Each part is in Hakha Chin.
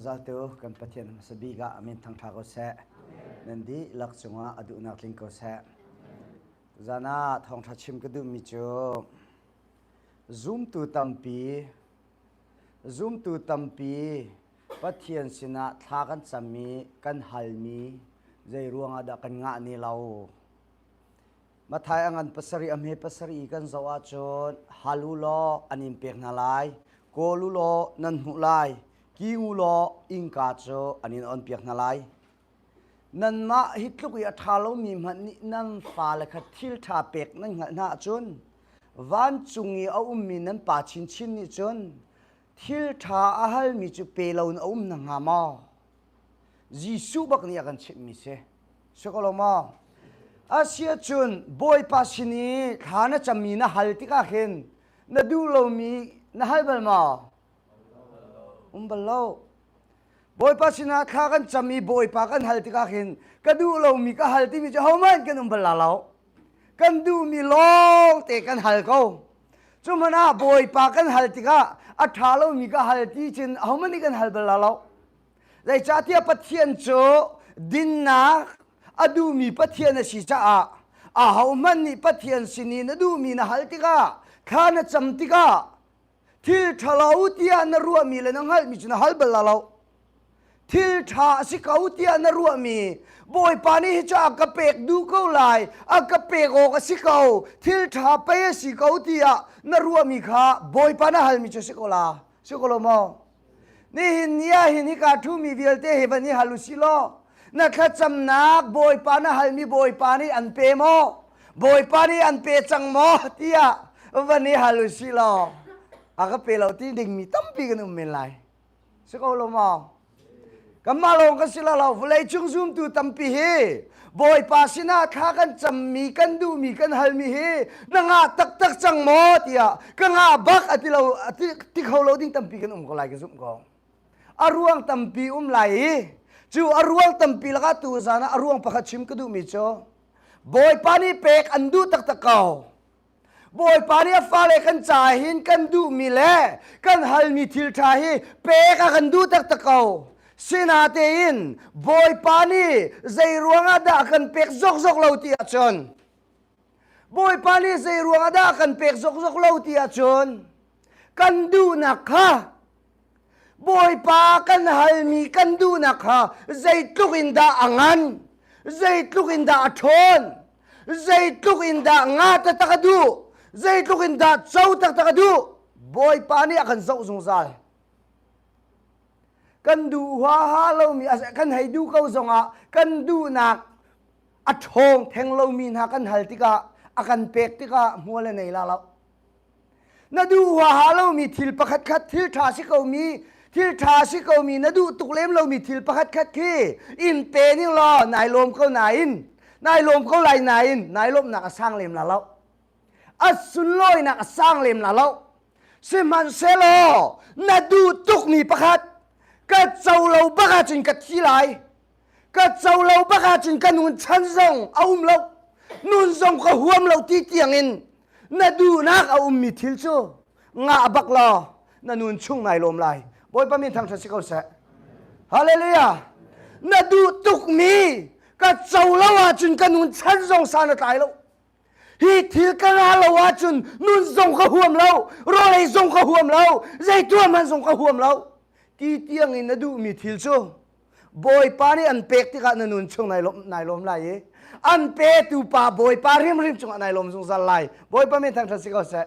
Zaltu kan Pathian hmasa bik ah amin thangṭha ko seh. Nan dihlak cungah a duhnak tling ko seh. Zan ah thawngṭha chim ka duhmi cu zumtu tampi zumtu tampi Pathian sinah thla kan cammi kan halmi zei ruangah dah kan ngah ni lo. Mathai a ngan pasarih a hme pasarih i kan zoh ahcun hal u law an in pek hna lai, kawl u law nan hmuh lai, king u law innka cu an in onpiak hna lai. Nanmah hi tluk i a ṭha lomi hmanh nih nan fale kha thil ṭha pek nan hngalh hna ahcun vancung i a ummi nan Pa chinchin nih cun thil ṭha a halmi cu pe loin a um hna hnga maw? Jesuh bak nih a kan chimhmi si. Si ko lo maw? Asiahcun Bawipa sin i thla na cammi na hal tikah khin na duh lomi na hal bal maw? Um bal lo. Bawipa sinah thla kan cam i Bawipa kan hal tikah khin ka duh lomi ka hal timi cu hohmanh kan um bal la lo. Kan duhmi lawng te kan hal ko. Cu hmanh ah Bawipa kan hal tikah a ṭha lomi ka hal ti cun ahohmanh nih kan hal bal la lo. Zeicahtiah Pathian cu dinnak a duhmi Pathian a si caah ahohmanh nih Pathian sin i na duhmi na hal tikah thla na cam tikah thil ṭhalo tiah na ruahmi le na hngalhmi cu na hal bal la lo. Thil ṭha a si ko tiah na ruahmi Bawipa nih hi cu a ka pek duh ko lai, a ka pek awk a si ko, thil ṭha pei a si ko tiah na ruahmi kha Bawipa na halmi cu a si ko la. Si ko lo maw? Nihin ni ah hin hika ṭhumi vialte hi van i hal u si law na thlacamnak Bawipa na halmi Bawipa nih an pe maw? Bawipa nih an pe cang maw? tiah van i hal u si law a ka pe lo ti dingmi tampi kan um men lai. Si ko lo maw? Kanmah lawng kan si lo lo vawlei cung zumtu tampi hi Bawipa sinah thla kan cammi kan duhmi kan halmi hi na ngah taktak cang maw tiah ka ngah bak a ti lo ti kho lo ding tampi kan um ko lai ka zumh ko. A ruang tampi um lai i cu a ruang tampi lakah tu zan ah a ruang pakhat chim ka duhmi cu Bawipa nih pek an duh taktak ko. Bawipa nih a fale kan ca hin kan duhmi le kan halmi thil ṭha hi pek a kan duh taktak ko. Sinatein Bawipa nih zei ruangah dah a kan pek zokzok lo ti ahcun Bawipa nih zei ruangah dah a kan pek zokzok lo ti ahcun kan duhnak kha Bawipa kan halmi kan duhnak kha zeitluk in dah a ngan, zeitluk in dah a ṭhawn, zeitluk in dah nga taktak a duh, zeitluk in dah co taktak a duh, Bawipa nih a kan zoh zungzal. Kan duh huaha lomi, kan hei duh ko zongah kan duhnak a ṭhawng theng lomi hna kan hal tikah a kan pek tikah hmual a nei la lo. Na duh huaha lomi thil pakhat khat thil ṭha si komi thil ṭha si komi na duh tuk lem lomi thil pakhat khat khi in pe ning law nai lawm ko nain nai lawm ko lai nain nai lawmhnak a sang lem la lo a sunlawinak a sang lem la lo sihmanhsehlaw na duh tukmi pakhat ka co lo bak ahcun ka thi lai ka co lo bak ahcun ka nun chan zong a um lo nun zong ka huam lo ti tiangin na duhnak a ummi thil cu ngah bak law na nun chung nai lawm lai bawipa min thangṭhat si ko seh hallelujah na duh tukmi ka co lo ahcun ka nun chan zong san a tlai lo hi thil ka ngah lo ahcun nun zong ka huam lo rawlei zong ka huam lo zei tuah hmanh zong ka huam lo ti tiang in na duhmi thil cu Bawipa nih an pek tikah na nun chung nai lawm, nai lawm lai i an petu pa Bawipa hrimhrim cungah nai lawm zungzal lai. Bawipa min thangṭhat si ko seh.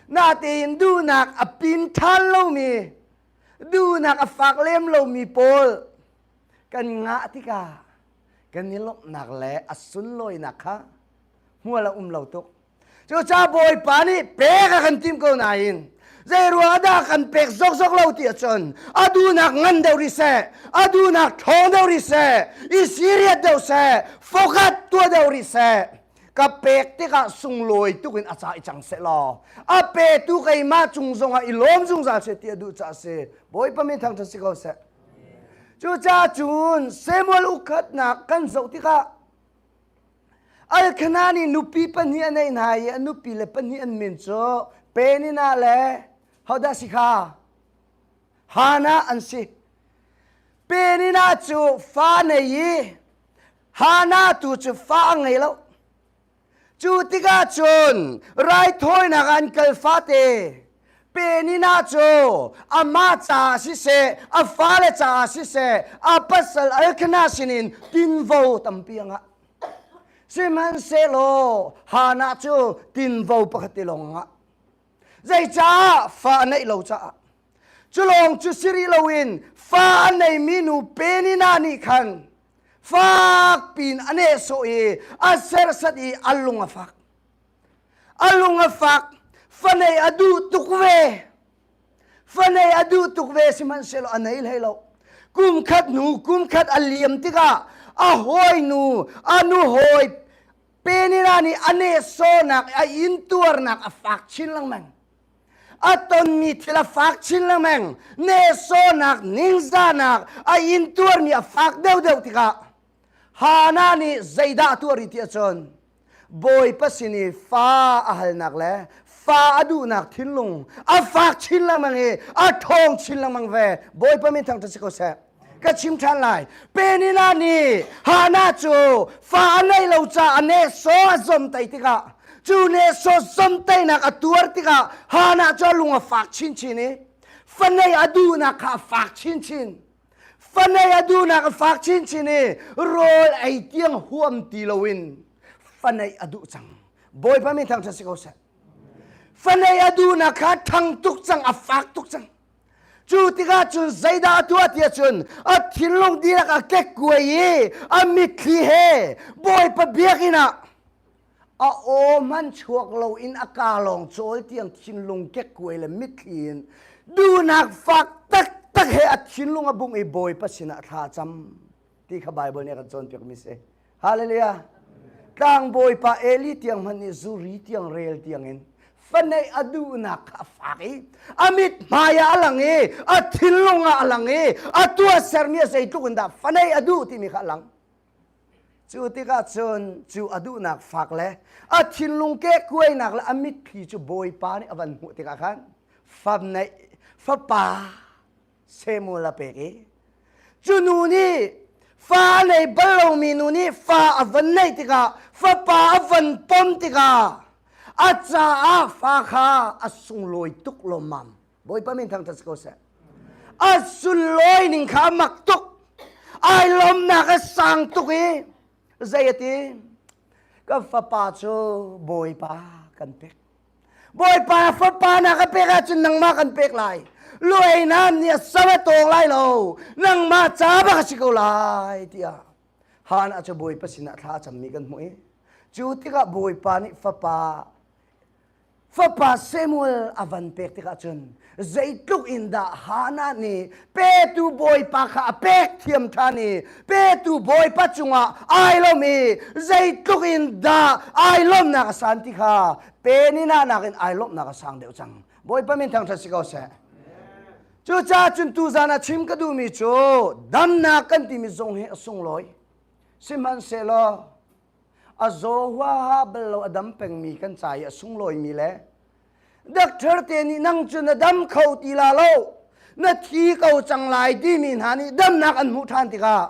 Natein duhnak a pin ṭhan lomi, duhnak a fak lem lomi pawl kan ngah tikah kan i lawmhnak le a sunlawinak kha hmual a um lo tuk. Cucaah Bawipa nih pek a kan tim ko nain zei ruangah dah kan pek zokzok lo ti ahcun a duhnak ngan deuh rih seh, a duhnak ṭhawng deuh rih seh, i serious deuh seh, focus tuah deuh rih seh. Ka pek tikah sunglawi tuk in a ca i cang seh law a petu keimah cung zongah i lawm zungzal seh ti a duh caah a si. Bawipa min thangṭhat si ko seh. Cucaah cun Samuel ukhatnak kan zoh tikah Elkanah nih nupi pahnih a neih hna i a nupi le pahnih an min cu Peninnah le hodah si kha? Hannah an si. Penina cu fa nei i Hannah tu cu fa a ngei lo. Cu tikah cun raithawinak an kal fate Penina cu amah caah siseh, a fale caah siseh, a pasal Elkanah sinin tinvo tampi a ngah. Sihmanhsehlaw Hannah cu tinvo pakhat te lawng a ngah. Zeicah fa a neih lo caah. Cu lawng cu si rih loin fa a neimi nu Penina nih khan fak piin a nehsawh i a serhsat i a lung a fak. A lung a fak. Fanei a duh tuk ve. Fanei a duh tuk ve sihmanhsehlaw a nei hlei lo. Kum khat hnu kum khat a liam tikah a hawinu a nu hawi Penina nih a nehsawhnak a intuarnak a fak chin lengmang. A tonmi thil a fak chin lengmang. Nehsawhnak, ningzahnak a intuarmi a fak deuhdeuh tikah Hannah nih zeidah a tuah rih ti ahcun Bawipa sin i fa a halnak le fa a duhnak thinlung a fak chin lengmang i a ṭhawng chin lengmang ve. Bawipa min thangṭhat si ko seh. Ka chim ṭhan lai. Penina nih Hannah cu fa a neih lo caah a nehsawh a zomtaih tikah cu nehsawh zomtaihnak a tuar tikah Hannah cu a lung a fak chinchin i fa neih a duhnak kha a fak chinchin. Fanei a duhnak a fak chinchin i rawl ei tiang huam ti loin fanei a duh cang. Bawipa min thangṭhat si ko seh. Fanei a duhnak kha ṭhang tuk cang, a fak tuk cang. Cu tikah cun zeidah a tuah ti ahcun a thinlung dihlak a kekkuai i a mitthli he Bawipa biakinn ah a aw hmanh chuak loin a kaa lawng cawl tiang thinlung kekkuai le mitthli in duhnak fak taktak he a thinlung a bungh i Bawipa sinah thla a cam ti kha Baibal nih a kan cawnpiakmi si. Hallelujah. Tlangbawipa Eli tiang hmanh nih zuri tiang rel tiang in faneih a duhnak kha a fak i a mit hmai ah a lang i a thinlung ah a lang i a tuahsermi a zeitluk in dah faneih a duh timi kha a lang. Cu tikah cun cu a duhnak fak le a thinlung kehkuainak le a mitthli cu Bawipa nih a van hmuh tikah khan famneih fapa Samuel a pek i cu nu nih fa a nei bal lomi nu nih fa a van neih tikah fapa a van pom tikah a caah fa kha a sunglawi tuk lawmmam. Bawipa min thangṭhat si ko seh. A sunlawi ning kha a mak tuk. Ai lawmnak a sang tuk i zei a ti? Ka fapa cu Bawipa kan pek. Bawipa fapa na ka pek ahcun nangmah kan pek lai. Luai nam nih a sam a tawng lai lo. Nangmah ca bak a si ko lai tiah Hannah cu Bawipa sinah thla a cammi kan hmuh i cu tikah Bawipa nih fapa Fapa Samuel a van pek tikah cun zeitluk in dah Hannah nih petu Bawipa kha a pek thiam ṭhan i petu Bawipa cungah ai lawm i zeitluk in dah ai lawmnak a san ti kha Peninnah nakin ai lawmhnak a sang deuh cang. Bawipa min thangṭhat si ko seh. Cucaah cun tuzan ah chim ka duhmi cu damnak kan timi zong hi a sunglawi. Sihmanhsehlaw a zaw huaha bal lo a dam pengmi kan ca i a sunglawimi le doctor te nih nang cu na dam kho ti la lo na thi ko cang lai timi hna nih damnak an hmuh ṭhan tikah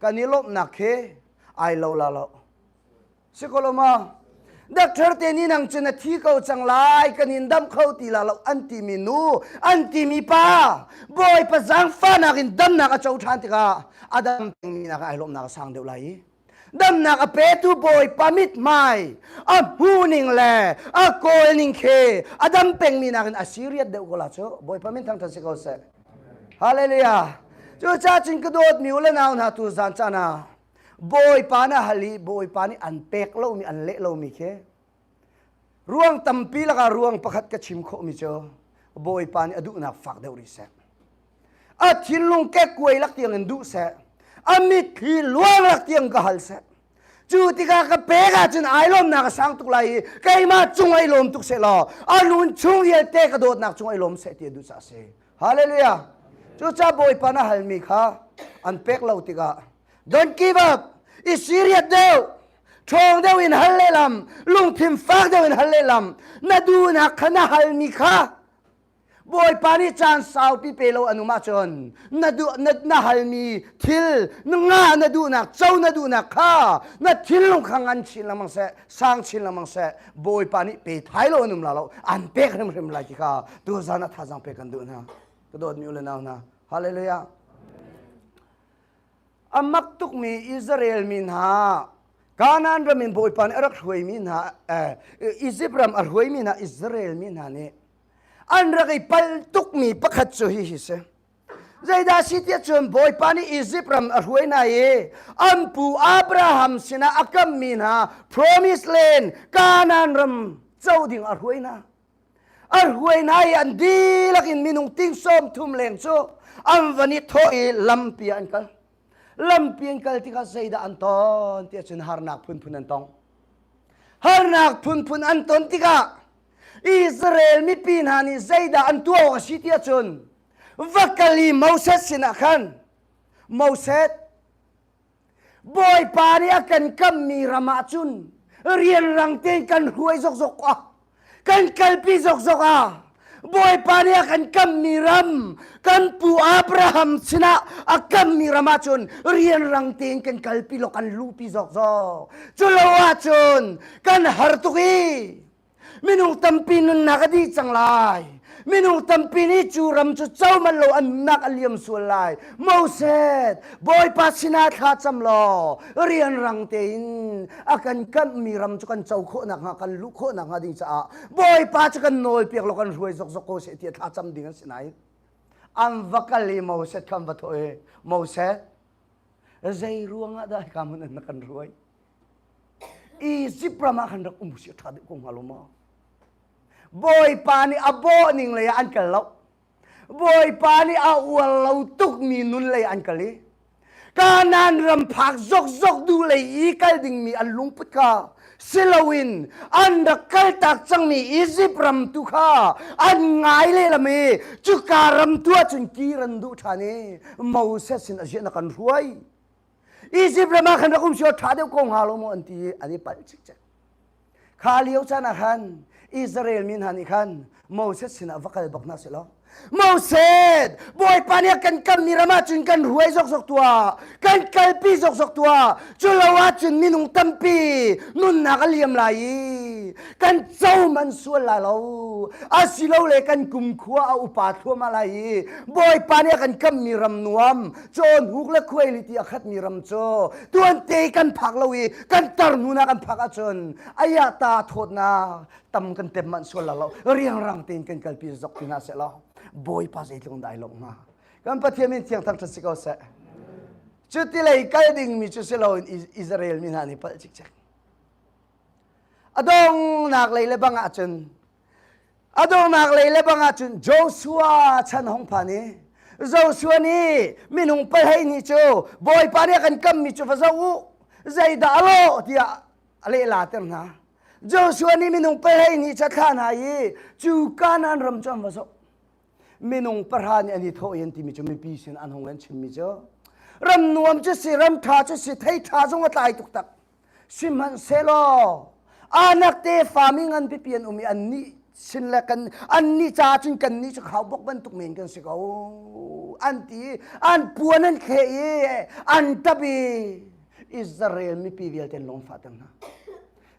kan i lawmhnak khi ai lo la lo si ko lo ma doctor te nih nang cu na thi ko cang lai kan in dam kho ti la lo an timi nu an timi pa bawipa zaangfahnak in damnak a co ṭhan tikah a dam pengmi nak ai lawmhnak a sang deuh lai i Damnak a petu Bawipa mithmai a hmuhning le a kawlning khi a dam pengmi nakin a serious deuh ko la cu Bawipa min thangṭhat si ko seh. Hallelujah. Cucaah cun ka dawtmi u le nau hna tu zan caan ah Bawipa na hal i Bawipa nih an pek lomi an leh lomi khi ruang tampi lakah ruang pakhat ka chim khawhmi cu Bawipa nih a duhnak fak deuh rih seh. A thinlung kekkuai lak tiang in duh seh. A mitthli luang lak tiang ka hal seh. Cu tikah ka pek ahcun ai lawmnak a sang tuk lai i keimah cung ai lawm tuk seh law a nun chung vialte ka dawtnak cung ai lawm seh ti a duh caah a si. Hallelujah. Cucaah Bawipa na halmi kha an pek lo tikah don't give up. I serious deuh. Ṭhawng deuh in hal lehlam, lungthin fak deuh in hal lehlam. Na duhnak kha na halmi kha. Bawipa nih caan saupi pe lo an um ahcun na duh na, na halmi thil na ngah na duhnak co na duhnak kha na thinlung kha ngan chin lengmang seh sang chin lengmang seh Bawipa nih pe thai lo an um la lo an pek hrimhrim lai ti kha tuzan ah thazaang pek kan duh hna ka dawtmi u le nau hna hallelujah A mak tukmi Israel mi hna Kanaan ram in Bawipa nih a rak hruaimi hna Izipt ram a hruaimi hna Israel mi hna nih an rak i pal tukmi pakhat cu hihi si. Zeidah si tiah cun Bawipa nih Izipt ram a hruai hna i an pu Abraham sinah a kammi hna promised land Kanaan ram co ding a hruai hna. A hruai hna i an dihlak in minung ting sawm thum leng cu an van i thawh i lampi ah an kal. Lampi an kal tikah zeidah an ton tiah cun harnak phunphun an tong. Harnak phunphun an ton tikah Israel mipi hna nih zeidah an tuah awk a si tiah cun va kal i Moses sinah khan Moses Bawipa nih a kan kammi ram ah cun rianrang tein kan hruai zokzok ah kan kalpi zokzok ah Bawipa nih a kan kammi ram kan pu Abraham sinah a kammi ram ah cun rianrang tein kan kalpi law kan luhpi zokzok cu lo ahcun kan har tuk i Minung tampi nunnak a dih cang lai. Minung tampi nih cu ram cu co man lo an nunnak a liam sual lai. Moses, Bawipa sinah thla cam law rianrang tein a kan kamhmi ram cu kan co khawh nakhnga kan luh khawh nakhnga ding caah Bawipa cu kan nawlpiak law kan hruai zokzok ko seh tiah thla cam ding an si nain an va kal i Moses kha an va thawh i Moses zei ruangah dah hika hmun in na kan hruai? Egypt ram ah khan rak um si a ṭha deuh ko hnga lo maw? Bawipa nih a bawh ning lei ah an kal lo. Bawipa nih a uar lo tukmi nun lei an kal i Kanaan ram phak zokzok duh lei i kal dingmi an lungput kha siloin an rak kaltak cangmi Egypt ram tu kha an ngai lehlam i cuka ram tu ahcun kir an duh ṭhan i Moses sin a ziah na kan hruai. Egypt ram ah khan rak um sio ṭha deuh ko hnga lo maw an ti i an i palh cikcek. Kha lio caan ah khan Israel mi hna nih khan Moses sinah va kal bak hna seh law Moses Bawipa nih a kan kammi ram ah cun kan hruai zokzok tuah kan kalpi zokzok tuah cu lo ahcun minung tampi nunnak a liam lai i kan co man sual lai lo asilole kan kumkhua a upa thluahmah lai i Bawipa nih a kan kammi ram nuam Cawnhuk le khuaili a khatmi ram cu tuante kan phak lo i kan tar hnu na kan phak ahcun ayah ta thawtnak tam kan tem manh sual lo riangrang tein kan kalpi zok ti hna seh law Bawipa zeitluk dai lo hnga kan Pathian min thiang thangṭhat si ko seh cuti lei kal dingmi cu si loin Israel mi hna nih palh cikcek a dongnak lei le bang ahcun A donghnak lei le bang ahcun Joshua chan hong phan i Joshua nih minung palhei nih cu Bawipa nih a kan kammi cu va zoh u zeidah a lawh tiah a lehla ter hna. Joshua nih minung palhei nih cu a thlah hna i cu Kanaan ram cu an va zoh. Minung pahra nih an i thawh i an timi cu mipi sin an hung an chimmi cu ram nuam cu si ram ṭha cu si thei ṭha zong a tlai tuk tak Sihmanhsehlaw anak tefa mi ngan pipi an um i annih sin le kan annih caah cun kannih cu khaubawk bantuk men kan si ko an ti an puan an thleh i an tap i Israel mipi vialte an lungfah ter hna.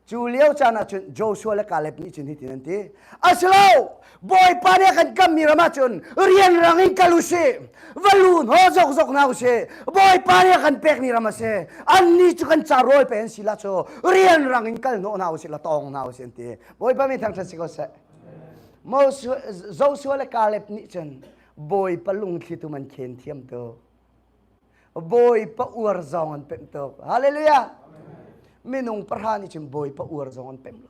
Cu lio caan ah cun Joshua le Caleb nih cun hitin an ti asilo Bawipa nih a kan kammi ram ah cun rianrang in kal u sih va lu hnaw zokzok hna u sih Bawipa nih a kan pekmi ram a si annih cu kan ca rawl pe an si la cu rianrang in kal hnawh hna u sih la tawng hna u sih an ti Bawipa mi thangṭhat si ko seh Joshua le Caleb nih cun Bawipa lungthli tum an khen thiam tuk Bawipa uar zong an pemh tuk hallelujah minung pahra nih cun Bawipa uar zong an pemh lo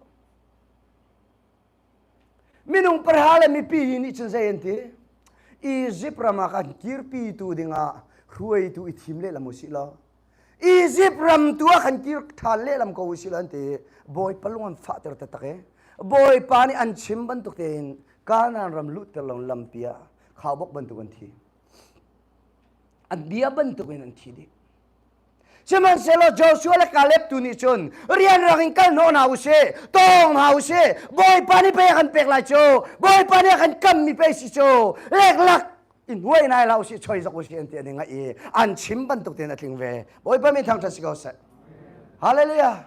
Minung pahra le mipi nih cun zei an ti? Izipt ram ah kan kirpitu dingah hruaitu i thim lehlam u sih law Izipt ram tu ah khan kir ṭhan lehlam ko u sih law an ti. Bawipa lung an fahter taktak i Bawipa nih an chim bantuk tein Kanaan ram luhter lo lampi ah khaubawk bantuk an thi. An bia bantuk in an thi dih. Sihmanhsehlaw Joshua le Caleb tu nih cun rianrang in kal hnawh hna usih, tawng hna usih, Bawipa nih pei a kan pek lai cu, Bawipa nih a kan kammi pei si cu, leklak in huai nai hlah usih, choi zok usih an ti an i ngaih i an chim bantuk tein a tling ve. Bawipa min thangṭhat si ko seh. Hallelujah.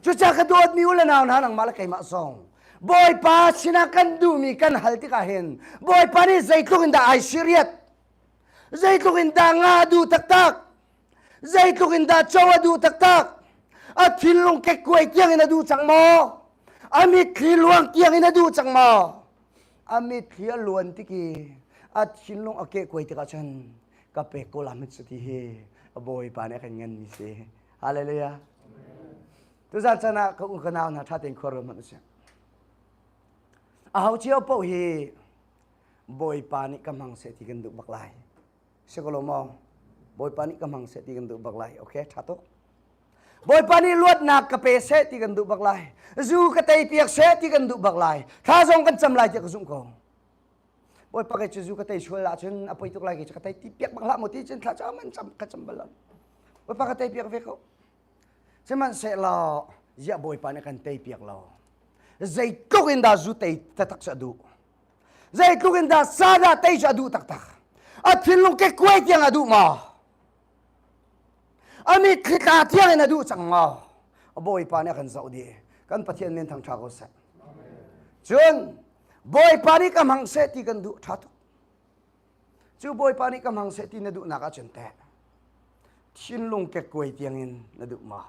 Cucaah ka dawtmi u le nau hna nangmah le keimah zong Bawipa sinah kan duhmi kan hal tikah hin Bawipa nih zeitluk in dah ai siriat zeitluk in dah nga a duh taktak Zeitluk in dah co a duh taktak? A thinlung kekkuai tiang in a duh cang maw? A mitthli luang tiang in a duh cang maw? A mitthli a luan tik i a thinlung a kehkuai tikah cun ka pek ko la hmet ti hi Bawipa nih a kan nganmi si. Hallelujah. Tuzan chan ah ka u ka nau hna ṭha tein khuar hmanh usih. Aho cio paoh hi Bawipa nih ka hmang seh ti kan duh bak lai. Si ko lo maw? Bawipa nih ka hmang seh ti kan duh bak lai. Okay, ṭha tuk. Bawipa nih luatnak ka pe seh ti kan duh bak lai. Zu ka tei piak seh ti kan duh bak lai. Thla zong kan cam lai tiah ka zumh ko. Bawipa kei cu zu ka tei sual ahcun a poi tuk lai kei cu ka tei ti piak bak hlah maw ti cun thla cam an cam ka cam bal lo. Bawipa ka tei piak ve ko. Sihmanhsehlaw ziah Bawipa nih kan tei piak lo. Zeitluk in dah zu tei taktak cu a duh. Zeitluk in dah sadah tei cu a duh taktak. A thinlung kekkuai tiang a duh maw? A mitthli tla tiang in a duh cang maw? A Bawipa nih a kan zoh dih. Kan Pathian min thangṭha ko seh. Cun Bawipa nih ka hmang seh ti kan duh ṭha tuk. Cu Bawipa nih ka hmang seh ti na duhnak ahcun teh thinlung kekkuai tiang in na duh maw?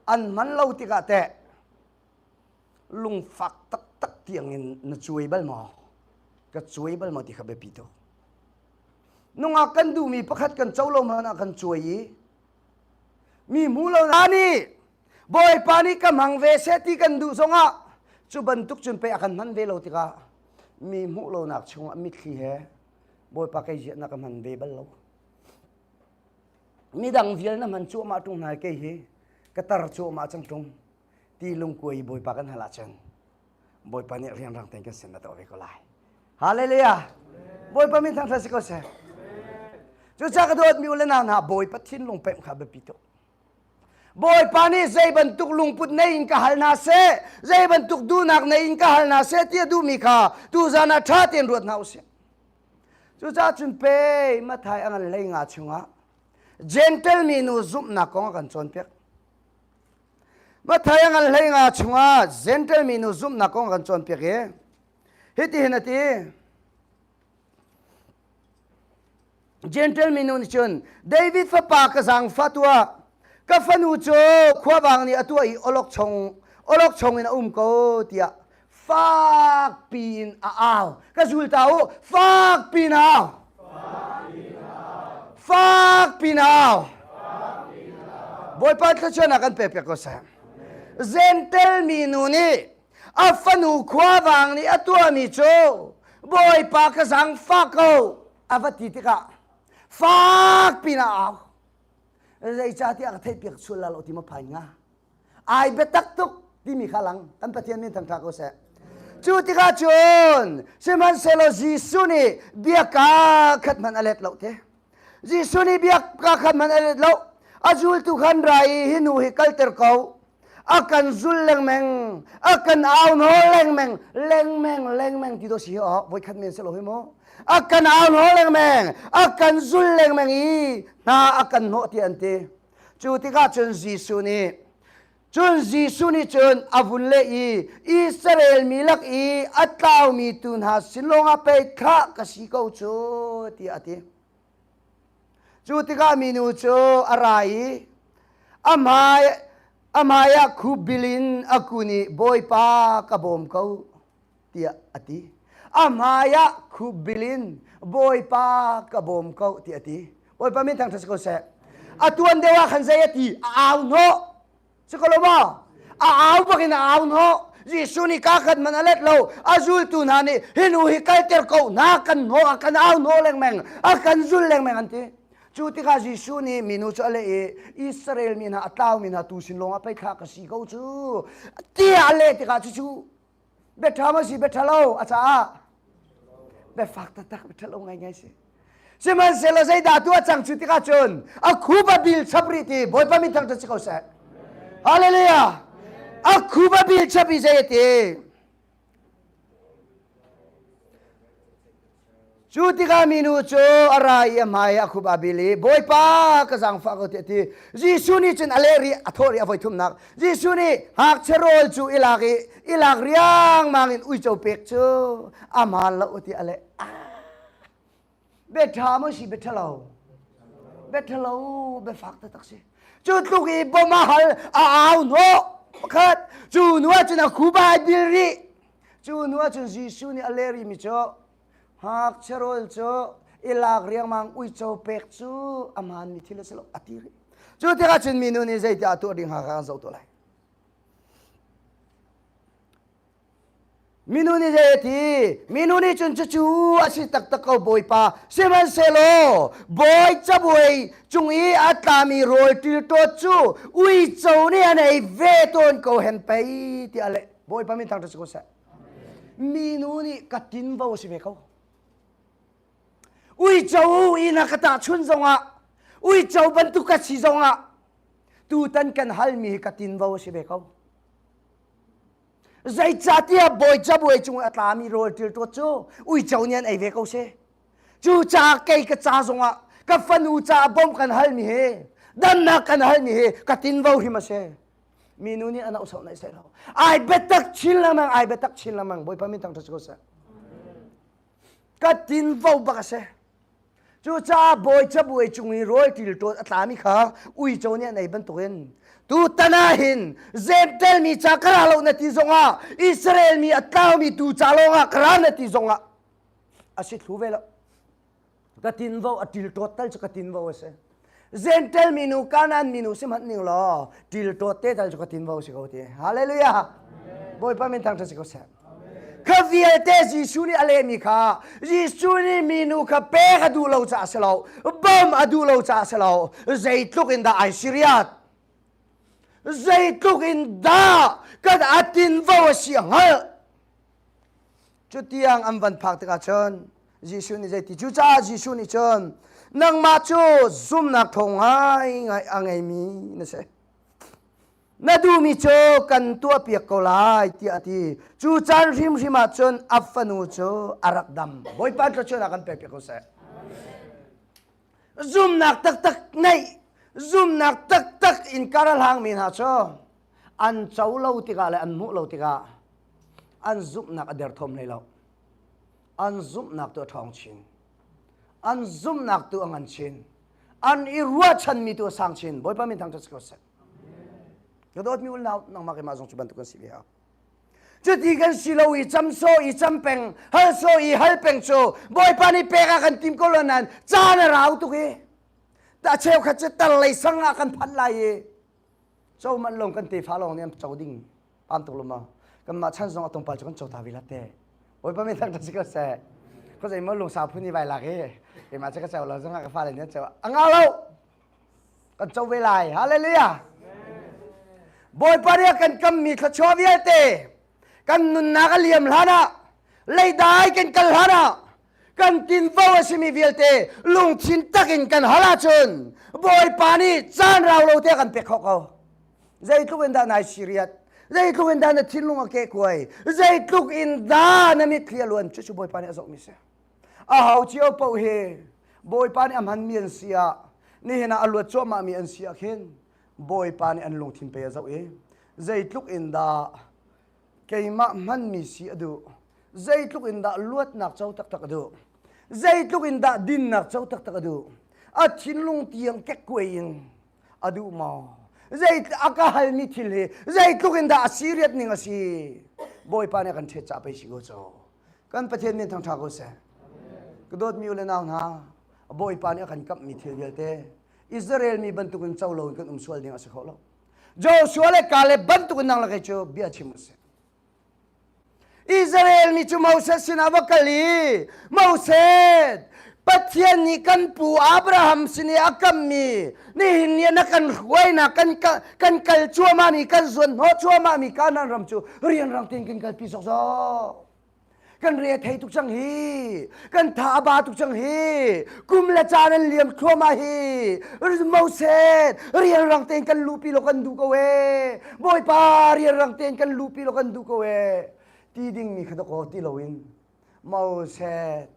An hman lo tikah teh lungfak taktak tiangin na cuai bal maw? Ka cuai bal maw ti kha biapi tuk. Nungak kan duhmi pakhat kan co lo hmanh ah kan cuai i mi hmu lo na nih Bawipa nih ka hmang ve seh ti kan duh zongah cu bantuk cun pei a kan hman ve lo tikah mi hmuh lonak chungah mitthli he Bawipa kei ziah na ka hman ve bal lo. Midang vial na hman cuahmah ṭung hna kei hi ka tar cuahmah cang ṭung. Ti lungkuai Bawipa kan hal ahcun Bawipa nih rianrang tein kan sin na tuah ve ko lai. Hallelujah! Bawipa min thangṭhat si ko seh. Cucaah ka dawtmi u le nau hna Bawipa thinlung pemh kha biapi tuk. Bawipa nih zei bantuk lungput nei in ka hal hna seh, zei bantuk duhnak nei in ka hal hna seh ti a duhmi kha tuzan ah ṭha tein ruat hna usih. Cucaah cun pei Matthai a ngan hlei nga chungah Gentle minu zumhnak kong a kan cawnpiak. Matthai a ngan 15 chungah Gentle minu zumhnak kong a kan cawnpiak i hitihin a ti. Gentle minu nih cun David fapa ka zaangfah tuah ka fanu cu khuavang nih a tuah i awlokchong awlokchong in a um ko tiah fakpi in a au. Ka zul ta u fakpi in a au. Fakpi in a au. Bawipa thluachuahnak kan pek piak ko seh. Gentel minu nih a fanu khuavang nih a tuahmi cu Bawipa ka zaangfah ko a va ti tikah fakpi in a au. Zeicahtiah ka theihpiak sual la lo ti ma phain nga. Ai biatak tuk timi kha lang kan Pathian min thangṭha ko seh. Cu tikah cun sihmanhsehlaw Jesuh nih biaka khat hmanh a let lo te. Jesuh nih biaka khat hmanh a let lo. A zultu khan ra i hi nu hi kalter ko. A kan zul lengmeng, a kan au nawl lengmeng, lengmeng, lengmeng ti do si hi awk voikhat men si lo hi mu. A kan au nawl lengmeng, a kan zul lengmeng i hna a kan hnawh ti an ti. Cu tikah cun Jesuh nih cun Jesuh nih cun a vun leh i Israel mi lak i a tlaumi tu hna sin lawngah pei thlah ka si ko cu tiah a ti. Cu tikah minu cu a ra i a hmai a hmaiah khupbil in a kun i Bawipa ka bawm ko tiah a ti. A hmaiah khupbil in Bawipa ka bawm ko tiah a ti. Bawipa min thangṭhat si ko seh. A tuan deuh ah khan zei a ti? A au hnawh. Si ko lo maw? A au bak in a au hnawh. Jesuh nih kaa khat man a let lo. A zultu hna nih hi nu hi kalter ko hna kan hnawh a kan au hnawh lengmang a kan zul lengmang an ti. Cu tikah Jesuh nih minu cu a leh i Israel mi hna a tlaumi hna tu sin lawng ah pei thlah ka si ko cu tiah a leh tikah cucu Biaṭha ma si biaṭha lo a caah biafak taktak biaṭha lo ngaingai si. Sihmanhsehlaw zeidah tuah cang cu tikah cun a khup a bil chap rih ti Bawipa min thangṭhat si ko seh. Hallelujah! A khup a bil chap i zei a ti? Cu tikah minu cu a ra i a hmai a khup a bil i Bawipa ka zaangfah ko tiah a ti. Jesuh nih cun a leh rih a thawh rih a voi thumnak. Jesuh nih ngakchia rawl cu i lak i i lak riangmang in uico pek cu a hmaan lo tiah a leh. Bia ṭha maw si bia ṭhalo? Bia ṭhalo biafak taktak si. Cu tluk i bom a hal a au hnawh pakhat cu hnu ah cun a khuba ai bil rih. Cu hnu ah cun Jesuh nih a leh rihmi cu ngakchia rawl cu i lak riangmang uico pek cu a hmaanmi thil a si lo a ti rih. Cu tikah cun minu nih zeitiah a tuah ding hnga kha kan zoh tuah lai. Minu nih zei a ti? Minu nih cun cucu a si taktak ko Bawipa. Sihmanhsehlaw bawi cabuai cung i a tlami rawl ṭilṭawt cu uico nih an ei ve tawn ko hen pei tiah a leh. Bawipa min thangṭhat si ko seh. Minu nih ka tinvo a si ve ko. Uico i na ka tahchun zongah uico bantuk ka si zongah tutan kan halmi hi ka tinvo a si ve ko. Zeicahtiah bawi cabuai cung i a tlami rawl ṭilṭawt cu uico nih an ei ve ko si. Cucaah kei ka ca zongah ka fanu caah bawmh kan halmi hi damnak kan halmi hi ka tinvo hrim a si. Minu nih an auhsawh naih seh lo. Ai biatak chin lengmang, ai biatak chin lengmang. Bawipa min thangṭhat si ko seh. Ka tinvo bak a si. Cucaah bawi cabuai cung i rawl ṭilṭawt a tlami kha uico nih an ei bantukin tutan ah hin Jentail mi ca ka ra lo na ti zongah Israel mi a tlaumi tu ca lawngah ka ra na ti zongah a si thlu ve lo. Ka tinvo a ṭilṭawt tal cu ka tinvo a si. Jentail minu Kanaan minu si hmanh ning law ṭilṭawt te tal cu ka tinvo si ko ti. Hallelujah. Bawipa min thangṭhat si ko seh. Kha vialte Jesuh nih a lehmi kha Jesuh nih minu kha pek a duh lo caah a si lo, bawmh a duh lo caah a si lo. Zeitluk in dah ai siriat? Zeitluk in dah kan a tinvo a si a hngalh? Cutiang an van phak tikah cun Jesuh nih zeiti cucaah Jesuh nih cun nangmah cu zumhnak thawng ngaingai a ngeimi na si. Na duhmi cu kan tuahpiak ko lai tiah a ti. Cu caan hrimhrim ah cun a fanu cu a rak dam. Bawipa thluachuahnak kan pekpiak ko seh. Zumnak taktak neih, zumnak taktak in kar a hlangmi hna cu an co lo tikah le an hmuh lo tikah an zumhnak a derthawm hlei lo. An zumhnak tu a ṭhawng chin. An zumhnak tu a ngan chin. An i ruahchanmi tu a sang chin. Bawipa min thangṭhat si ko seh. Ka dawtmi unau nangmah keimah zong cu bantuk kan si ve hau. Cuti kan si lo i cam so i cam peng, hal so i hal peng cu Bawipa nih pek ah kan tim ko lo nain caan a rau tuk i ta cheukhat cu tar lei sang ah kan phanh lai i co manh lawng kan tefa lawng nih an co ding pam tuk lo ma kanmah chan zong a tongpal cu kan co ta ve la te Bawipa min thangṭhat si ko seh ko zei maw lungsa phun i vai lak i keimah cu ka co lo zong ah ka fale nih an co a ngah lo kan co ve lai hallelujah Bawipa nih a kan kammi thluachuah vialte kan nunnak a liam hlan ah leidai kan kal hlan ah kan tinvo a simi vialte lungthin tak in kan hal ahcun Bawipa nih caan rau lo te a kan pek khawh ko zeitluk in dah nai siriat zeitluk in dah na thinlung a kehkuai zeitluk in dah na mitthli a luan cucu Bawipa nih a zohmi si A hau cio paoh hi Bawipa nih a hmanmi an si ah nihin ah a luat cuahmahmi an si ah khin Bawipa nih an lungthin pei a zoh i zeitluk in dah keimah hmanmi si a duh zeitluk in dah luatnak co taktak a duh zeitluk in dah dinnak co taktak a duh a thinlung tiang kekkuai in a duh maw zei a ka halmi thil hi zeitluk in dah a serious ning a si Bawipa nih a kan ṭhet ca pei si ko cu Kan Pathian min thangṭha ko seh. Ka dawtmi u le nau hna, Bawipa nih a kan kamhmi thil vialte Israel mi bantukin co loin kan um sual ding a si kho lo. Joshua le Caleb bantukin nang le kei cu bia chim u sih. Israel mi cu Moses sinah va kal i Moses Pathian nih kan pu Abraham sin i a kammi nihin ni na kan hruainak kan kan kal cuahmahmi kan zuan hnawh cuahmahmi Kanaan ram cu rianrang tein kan kalpi zokzok. Kan re thei tuk cang hi. Kan tha a ba tuk cang hi. Kum le caan an liam thluahmah hi. Moses, rianrang tein kan luhpi lo kan duh ko ee. Bawipa, rianrang tein kan luhpi lo kan duh ko ee. Ti dingmi kha dakaw ti loin Moses,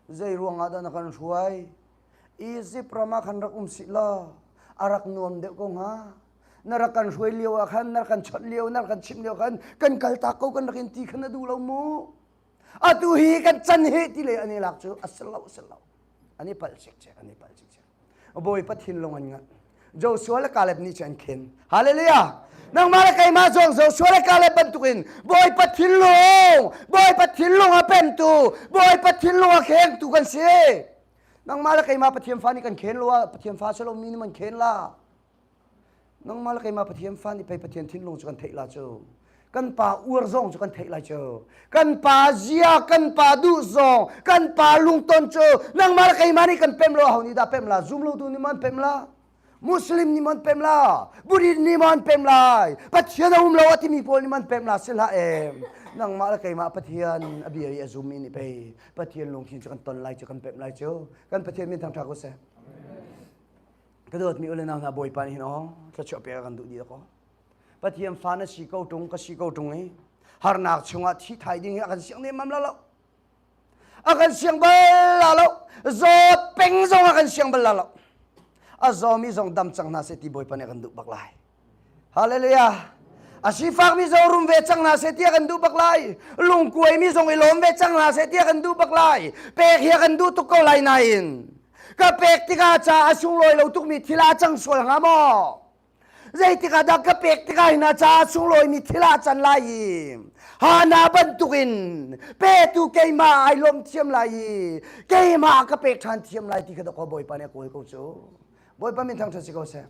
zei ruangah dah na kan hruai? Izipt ram ah khan rak um sih law a rak nuam deuh ko hnga. Na rak kan hruai lio ah khan, na rak kan chawnh lio, na rak kan chimh lio khan kan kaltak ko kan rak in ti khan na duh lo mu. Atu hi kan can hi ti le an i lak cu a si lo, a si lo. An i palh cikcek, an i palh cikcek. Bawipa thinlung an nganh. Joshua le Caleb nih cu an khen. Hallelujah! Nangmah le keimah zong Joshua le Caleb bantukin Bawipa thinlung, Bawipa thinlung a pemtu, Bawipa thinlung a khengtu kan si. Nangmah le keimah Pathian fa nih kan khen lo ah Pathian fa si lomi nih man khen la. Nangmah le keimah Pathian fa nih pei Pathian thinlung cu kan theih la cu. Kan pa uar zong cu kan theih lai cu. Kan pa zia, kan pa duh zong, kan pa lungton cu nangmah le keimah nih kan pem lo ho nih dah pem la? Zum lotu nih man pem la? Muslim nih man pem la? Buddhist nih man pem lai? Pathian a um lo a timi pawl nih man pem la si hlah em. Nangmah le keimah Pathian a bia i a zummi nih pei Pathian lungthin cu kan ton lai cu kan pem lai cu. Kan Pathian min thangṭha ko seh. Ka dawtmi u le nau hna Bawipa nih hin aw thluachuah pek a kan duh dih ko. Pathian fa na si ko ṭung ka si ko ṭung i harnak chungah thi thai ding hi a kan siang nemmam la lo. A kan siang bal la lo. Zawt peng zong a kan siang bal la lo. A zawmi zong dam cang hna seh ti Bawipa nih a kan duh bak lai. Hallelujah. A sifakmi zong rum ve cang hna seh ti a kan duh bak lai. Lungkuaimi zong i lawm ve cang hna seh ti a kan duh bak lai. Pek hi a kan duh tuk ko lai nain ka pek tikah ca a sunglawi lo tukmi thil ah cang sual hnga maw? Zeitik ah dah ka pek tikah hin a ca sunglawimi thil ah can lai i Hana bantukin petu keimah ai lawm thiam lai i keimah ka pek ṭhan thiam lai ti kha dawkaw Bawipa nih a kawl ko cu. Bawipa min thangṭhat si ko seh.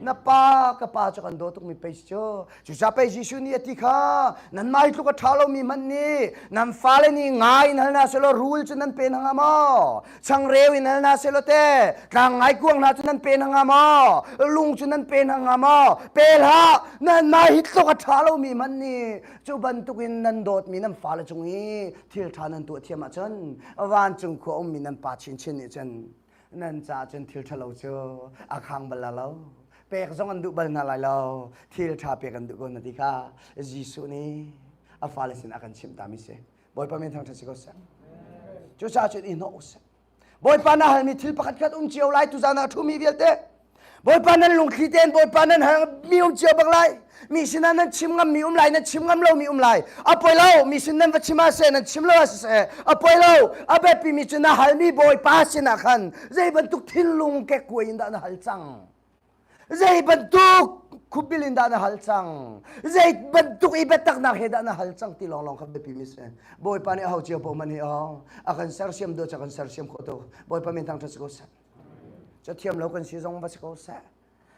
Na pa ka pa cu kan daw tukmi pei si cu. Cucaah pei Jesuh nih a ti kha nanmah hi tluk a ṭha lomi hmanh nih nan fale nih nga in hal hna sehlaw rul cu nan pe hna hnga maw? Changreu in hal hna sehlaw teh tlang ngaikuang hna cu nan pe hna hnga maw? Lung cu nan pe hna hnga maw? Pe hlah! Nanmah hi tluk a ṭha lomi hmanh nih cu bantukin nan dawtmi nan fale cung i thil ṭha nan tuah thiam ahcun vancung khua ummi nan pa chinchin nih cun nan caah cun thil ṭhalo cu a khang bal la lo pek zong an duh bal hna lai lo thil ṭha pek an duh ko na ti kha Jesuh nih a fale sinah a kan chimh tami si Bawipa min thangṭhat si ko seh cucaah cun i hnawh usih Bawipa na halmi thil pakhat khat um cio lai tuzaan ah ṭhumi vialte Bawipa nan lungthli tein Bawipa nan halmi um cio bak lai mi sinah nan chim ngammi um lai nan chim ngam lomi um lai a poi lo mi sin nan va chim ah seh nan chim lo ah siseh a poi lo a biapi mi cu na halmi Bawipa sinah khan zei bantuk thinlung kekkuai in dah na hal cang zei bantuk khupbil in dah na hal cang zei bantuk i biataknak he dah na hal cang ti lawnglawng kha biapi mi si Bawipa nih a ho cio paoh man hi aw a kan sersiam dawt a kan sersiam khawh tuk Bawipa min thangṭhat si ko seh Cathiam lo kan si zong va si ko seh.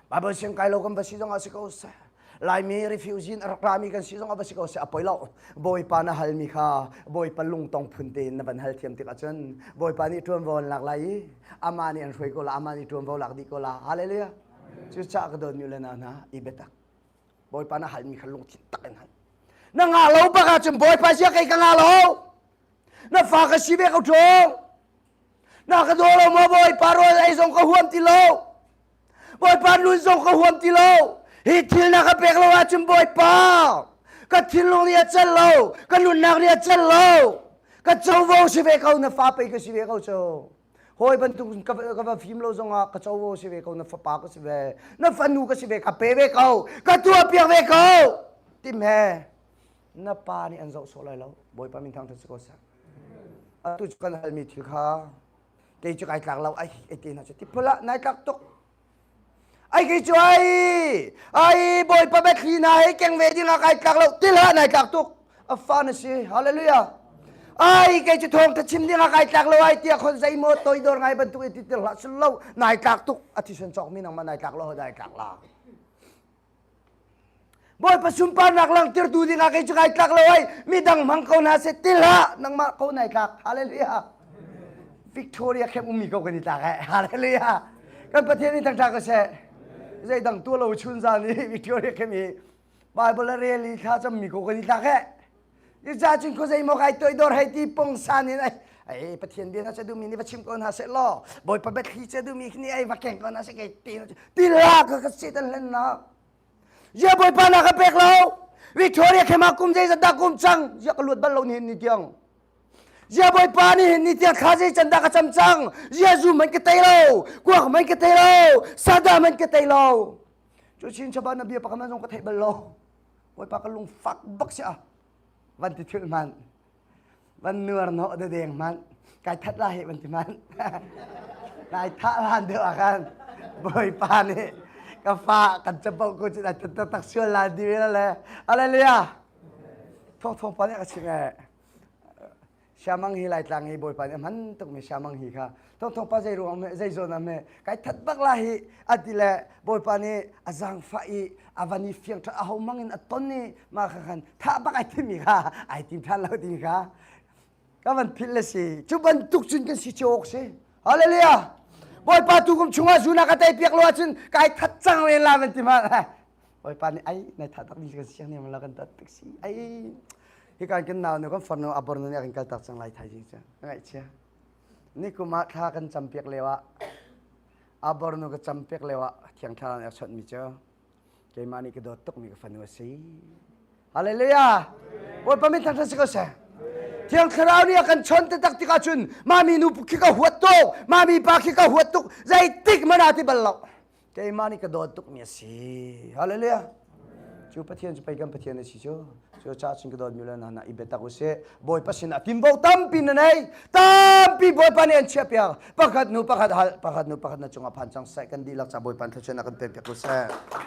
Bible siang kai lo kan va si zong ah si ko seh. Laimi refugee in a rak rami kan si zong ah va si ko seh. A poi lo. Bawipa na halmi kha Bawipa lungtong phun tein na van hal thiam tik ahcun Bawipa nih ṭuanvo an lak lai i amah nih an hruai ko la, amah nih ṭuanvo lak dih ko la. Hallelujah. Cucaah ka dawtmi u le nau hna, i biatak. Bawipa na halmi kha lungthin tak in hal. Na ngah lo bak ahcun Bawipa sia kei ka ngah lo. Na fa ka si ve ko ṭung. Na ka daw lo maw Bawipa rawl ei zong ka huam ti lo. Bawipa nun zong ka huam ti lo. Hi thil na ka pek lo ahcun Bawipa ka thinlung nih a celh lo, ka nunnak nih a celh lo. Ka covo si ve ko na fa pei ka si ve ko cu. Hawi bantuk ka va fim lo zongah ka covo si ve ko na fapa ka si ve, na fanu ka si ve ka pe ve ko, ka tuah piak ve ko. Tim he na pa nih an zoh sawh lai lo. Bawipa min thangṭhat si ko seh. Atu cu kan halmi thil kha kei cu kai tlak lo ai ai te hna cu tiphul ah nai tlak tuk. Ai kei cu ai ai Bawipa biathli hna hei keng ve ding ah kai tlak lo til hlah nai tlak tuk. A fa na si. Hallelujah. Ai kei cu thawngtha chim ding ah kai tlak lo ai tiah khon zeimaw toidor ngai bantuk i ti til hlah sul lo nai tlak tuk a thisen cawkmi nangmah nai tlak lo nai tlak la. Bawipa sunparnak langhtertu dingah kei cu kai tlak lo ai midang hmang ko hna seh ti hlah nangmah ko nai tlak hallelujah Victoria khem ummi ko kan i tlak eh hallelujah kan Pathian nih thangṭha ko seh zeidang tuah lo chun zan i Victoria khem i Bible a rel i thla cammi ko kan i tlak eh. Cucaah cun khuazei maw kai toidor hei ti pungsan in ai ai Pathian bia hna cu duhmi nih va chim ko hna seh law Bawipa biathli cu duhmi nih ai va keng ko hna seh kei ti ti la ka ka Satan hlennak. Zia Bawipa na ka pek lo. Victoria khema kum zeizat dah kum cang zia ka luat bal lo nihin ni tiang. Zia Bawipa nih hin ni tiang thla zei can dah ka cam cang. Zia zu man ka tei lo, kuak man ka tei lo, sada man ka tei lo. Cu chin chaba na bia pakhat man zong ka theih bal lo. Bawipa ka lung fak bak si a. Van ti thil man. Van nuar no de deng man. Kai that la he van ti man. Kai tha lan deuh ah khan Bawipa nih ka fa kan capo ko cu tak tak sual la di le. Hallelujah. Thawng thawng pa nih ka chim eh. Siamang hi Laitlang hi Bawipa nih a hman tukmi Siamang hi kha thongthong pa zei ruang meh zei zawn ah meh kai that bak la hi a ti le Bawipa nih a zaangfah i a van i fiang ṭha a ho mang in a ton i mah kha khan thah bak ai thimi kha ai tim ṭhan lo ti kha ka van philh le si cu bantuk cun kan si cio awk si hallelujah Bawipa tu kum chungah zuna ka tei piak lo ahcun kai that cang len la van ti ma Bawipa nih ai nai thah tak mi kan siang ne la kan tat tak si ai hi kan kan nau nu kan farnu abor nu nih a kan kal tak cang lai thaizing cu ka ngaihchia ni kum ah thla kan cam piak lio ah abor nu ka cam piak lio ah thiang thlarau nih a chawnh mi cu keimah nih ka dawt tuk mi ka fanu a si hallelujah Bawipa min thangṭhat si ko seh Thiang Thlarau nih a kan chawnh taktak tikah cun mami nu khi ka huat tuk mami pa khi ka huat tuk zeitik hmanh ah ti bal lo Keimah nih ka dawt tukmi a si. Hallelujah. Cu Pathian cu pei kan Pathian a si cu. Cu caah cun ka dawtmi le hna i biatak u sih. Bawipa sinah tinvo tampi na nei. Tampi Bawipa nih an chiahpiak. Pakhat hnu pakhat hal, pakhat hnu pakhat na cungah phan cang seh. Kan dihlak ca Bawipa thluachuahnak kan pek piak u seh.